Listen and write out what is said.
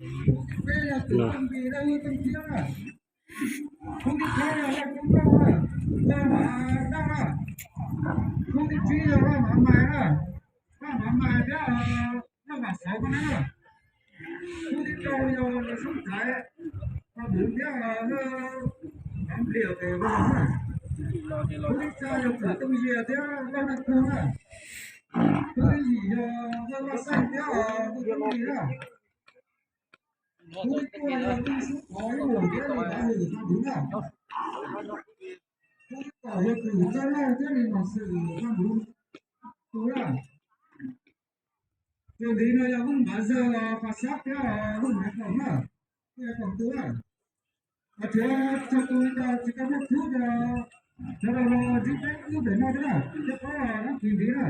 Khub thib peb yog Cwm Tooj Npis Daj Wb Tooj Thiab na. Khub thib plaub yog Vaj Koob Lauj na, Vaj Vam Daj na. Khub thib tsib yog Vaj Vam Mais na, Vaj Vam Mais thiab Vaj Vam Xauv ko na. Khub thib rau yog Soob Thaiv, Vaj Vam thiab Vaj Nplias tes Vaj Vam na. Khub thib xya yog Cwm Tooj Yias thiab Vaj Naj Kug na. Khub thib yim yog Vaj Vaj Xeej thiab Vaj Tooj Lis na. Khub thib cuaj yog Tooj Sub Thov ib Muam thiab Li Dav Hwm Vaj Npuv na. Khub thib kaum yog Kwm Txawj Lauj thiab Li Nom Xwm Vaj Npuv tu na. Txuas ntxiv no yog Vooj Npav Zawg, Qhov Xab thiab Vooj Npav Khoom na, Vooj Npav Khoom tu na. Hos tsuav txog tus tsis tau muaj khub, sawv daws los ntsib peb khub ntawm no thiab na, thiab paub dab tsi ntxiv na.